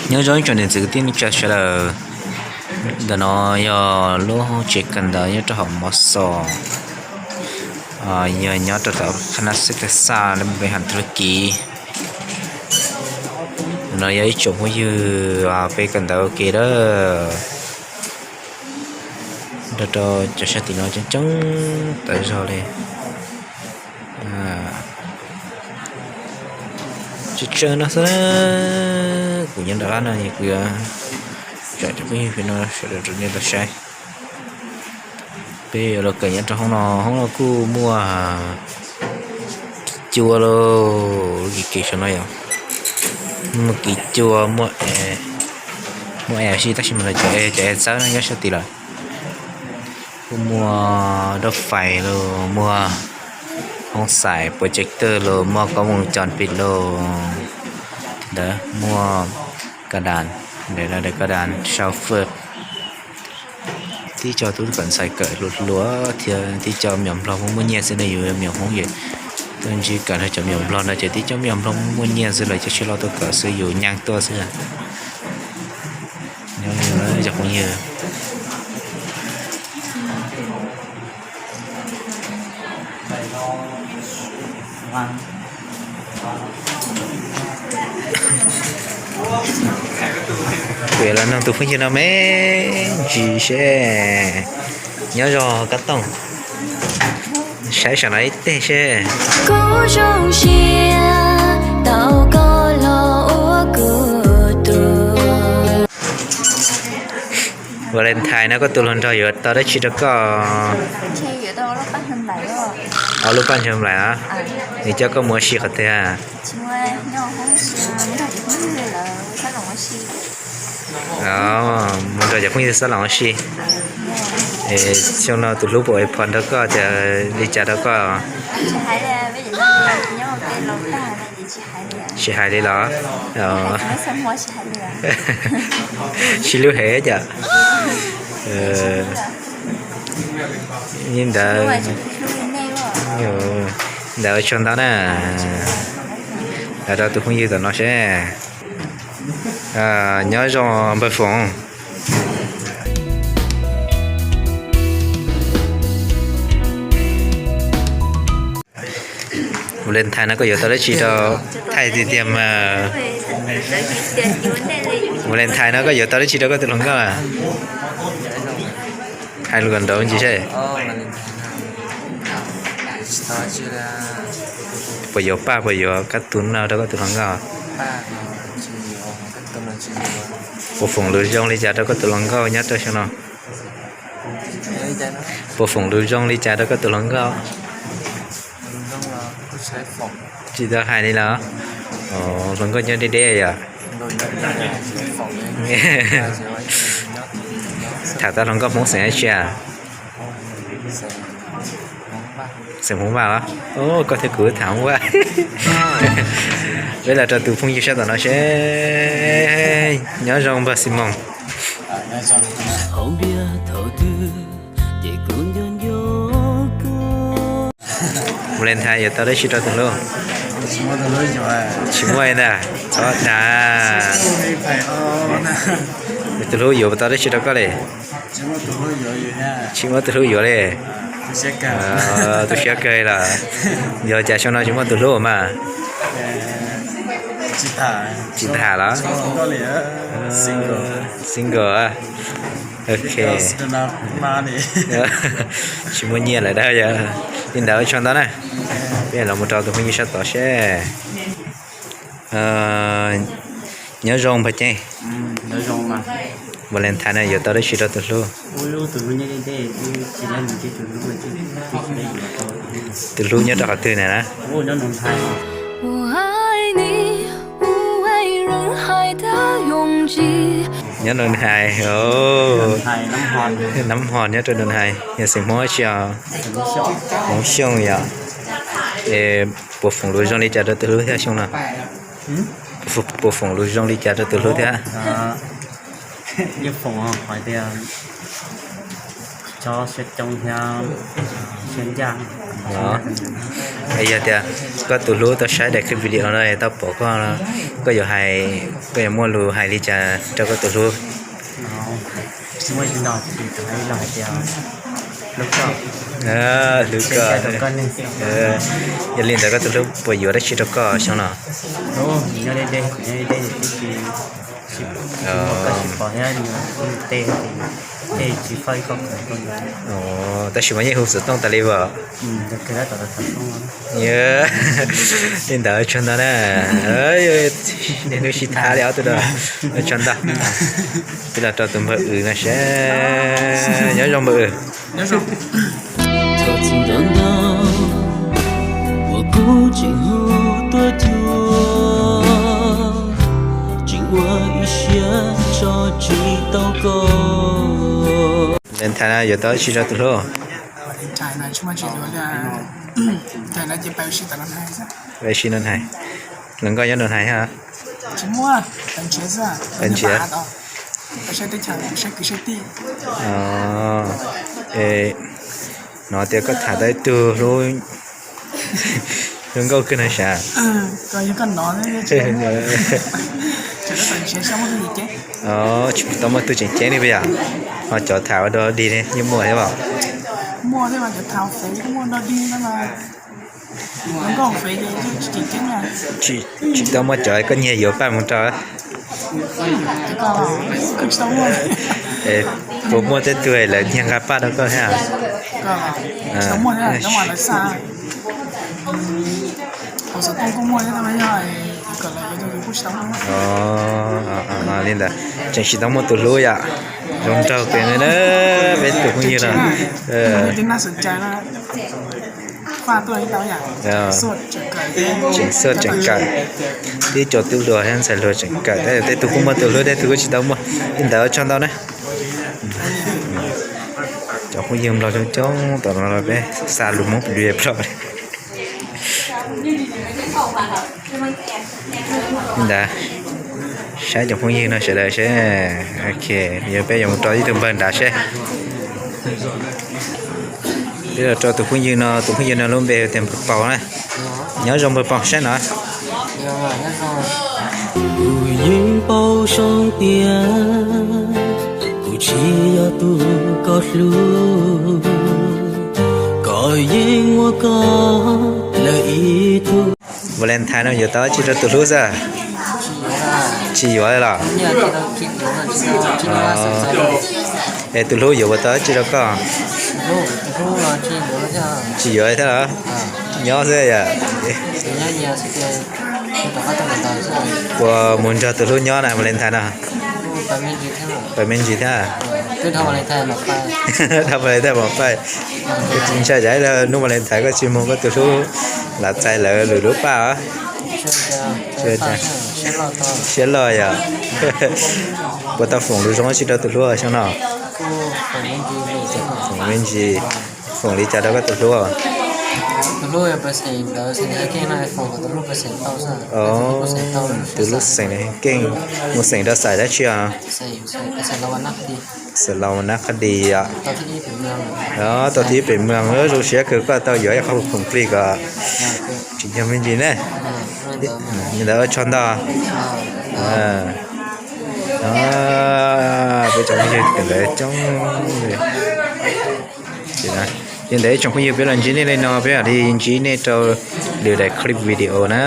Nyob zoo ib tsoom niam txiv kwv tij neej tsa sawv daws, ntawm no yog lub tsev kawm ntawv nyob rau hauv Mov Xos, yog nyob rau tom Kansas City, Texas, lub npe hais Turkey. Ntawm no yog ib tsoom phooj ywg peb kawm ntawv ua ke lawm. Nrog rau cov sab tim no coob coob tawv zog li. Tsawg tsawg no xwb, kuv nyob nram lab no es kuv yuav tsom cov phooj ywg no sawv daws rau nej tau saib. Peb yuav los kawm nyob rau hoob no, hoob no kuj muaj cua lauj, kev kev saum no yom, muaj kev cua, muaj es, muaj es si tab sis mas lawv cov es, cov es txawb no nyob sab tid lawm. Kuj muaj dab fais los, muaj hoob xais projector los, muaj koob moos cos pis los, ntawd muaj ka das, ntawm no ka das sau fawj. Tib co tub kawm ntxhais kawm hluas hluas thiab tib co me nyuam nplog muaj muaj nyiaj xwb, yus me nyuam hmoob ces tuaj ntsib kawm nrog cov me nyuam nplog no ces tib co me nyuam nplog muaj muaj nyiaj xwb, lawv cov siab loj tuaj kawm xwb, yus nyaaj tuaj xwb. Cov phooj ywg, kuv yuav los nug tus phooj ywg no me ntsis seb. Nyob zoo koj tooj, saib saum no ib teg seb. Kuv zoo siab tau koj los ua kuv tus. Valentine no koj tus hluas nraug yuav tau dab tsi rau koj? Ob lub paj ntshaw nplaim os. Nws coj koj mus ua si qhov twg? Mus nrog cov phooj ywg xab loos ua si. Xyoo no tus hlub puas ua phom nrog koj tias li cas rau koj? Tsis hais li los? Sib hlub heev cas. Ntawd, ntawd ua tsaug ntau na. Los rau tus phooj ywg tom no seb. Nyob zoo npawg Foom. Valentine no koj yuav tau dab tsi rau, thaij tiag tiag mas. Valentine no koj yuav tau dab tsi rau koj tus hluas nkauj? Hais lus kom nraud ntsis seb. Puas yuav paj, puas yuav kab tus no rau koj tus hluas nkauj? Puas foom lus zoo li cas rau koj tus hluas nkauj nyob rau xyoo no? Puas foom lus zoo li cas rau koj tus hluas nkauj? Tsis tau hais li los? Hluas nkauj nyob deb deb yom. Tham tau hluas nkauj Hmoob xeem dab tsi? Xeem Hmoob Vaj los? Koj thiab kuv tham Hmoob Vaj. Peb los rau tus phooj ywg sab tom no seb. Nyob zoo npawg Ximoos. Valentine yuav tau dab tsi rau tus hlub? Tsis muaj li ntag, txhob tham. Tus hlub yuav tau dab tsi rau koj li? Tsis muaj tus hlub yuav li. Tu siab kawg los? Yog cas xyoo no tsis muaj tus hlub mas? Tsis tham los? Single. Ok. Tsis muaj nyiaj lawm dag yog. Li ntawd ua tsaug ntau na. Peb los mus rau tus phooj ywg sab tod seb. Nyob zoo npawg Ceeb. Valentine no yuav tau dab tsi rau tus hlub? Tus hlub nyob rau qhov twg na? Nyob Noo Hais. Nab Hos nyob rau Noo Hais, yog xeem Hmoob dab tsi os? Hmoob Xyooj yom. Es puas foom lus zoo li cas rau tus hlub thiab xyoo no? Puas foom lus zoo li cas rau tus hlub thiab? Yeej foom hais tias tso siab coob thiab siab ncaj. Yog tias koj tus hlub tau saib daim clip video no tau pom koj, koj yuav hais, koj yuav muaj lus hais li cas rau koj tus hlub? Hlub koj. Yog li ntawd koj tus hlub puas yuav dab tsi rau koj xyoo no? Tab sis mas yeej hu xov tooj tas li as. Li ntawd tsaug ntau na. Niaj hnub sib tham li ob tug no. Tsaug ntau. Peb los rau tus npawg Wm no seb. Nyob zoo npawg Wm. Txog txij ntawd ntag, uas kuv tseem hu tuaj cuag, tseem ua ib siab tso tsis tau koj. Valentine no yuav tau dab tsi rau tus hlub? Peb sib nug hais, hluas nkauj nyob nug hais. Ntsiav. Hnov tias koj tham tau ib tug hlub, hlub nkauj kawg no sav. Tsis tau muaj tug tseem ceeb li puas yog? Ho cov tham ua dog dig ne yeej muaj thiab os? Tsis tau muaj cov koj nyiag yuav paj mus rau? Puas muaj tej tug lawv nyiag nqa paj rau koj thiab? Li ntawd tseem tsis tau muaj tus hlub yom. Zoo nraug kawg na peb tus phooj ywg no. Tseem xuaj tseem kawm, tib co tub hluas thiab ntxhais hluas tseem kawm, tab tej tug kuj muaj tus hlub, tej tug kuj tsis tau muaj. Li ntawd tsaug ntau na. Cov phooj ywg Nplog coob coob tom no los peb xa lus Hmoob plis plo. Li ntawd saib cov phooj ywg no sawv daws seb. Ok, yog peb yuav mus rau ib tug npawg nrad seb. Peb los rau tus phooj ywg no, tus phooj ywg no lub npe tias npawg Paus na. Nyob zoo npawg Paus saib no. Kuv yeej paub zoo tias kuv tsis yog tus koj hlub, koj yeej muaj koj lawm ib tug. Valentine no yuav tau dab tsi rau tus hlub xwb? Tsis yuav los? Es tus hlub yuav ua tau dab tsi rau koj? Tsis yuav thiab los? Nyob xwb yom. Puas mus nrog tus hlub nyob na Valentine no? Pab me ntsis thiab. Dhau Valentine mam pab. Ntshai tsam hnub Valentine koj tsis mus koj tus hlub lam txais lawv lwm lub paj os. Siab loj yom. Puas tau foom lus zoo dab tsi rau tus hlub xyoo no? Foom me ntsis, foom li cas rau koj tus hlub? Tus hlub xeem nws keej, mus xeem rau xais dab tsi os? Xeem Laus Nab Qhab Dis os. Tau thib ib pem mloog, zoo siab kawg koj tau yuav ib qho foom plig kom tsis yog me ntsis ne. Li ntawd tsaug ntau. Peb cov phooj ywg ntawd coob. Li ntawd ib tsoom phooj ywg peb los ntsib nej li no, peb mam li ntsib nej rau lwm daim clip video na.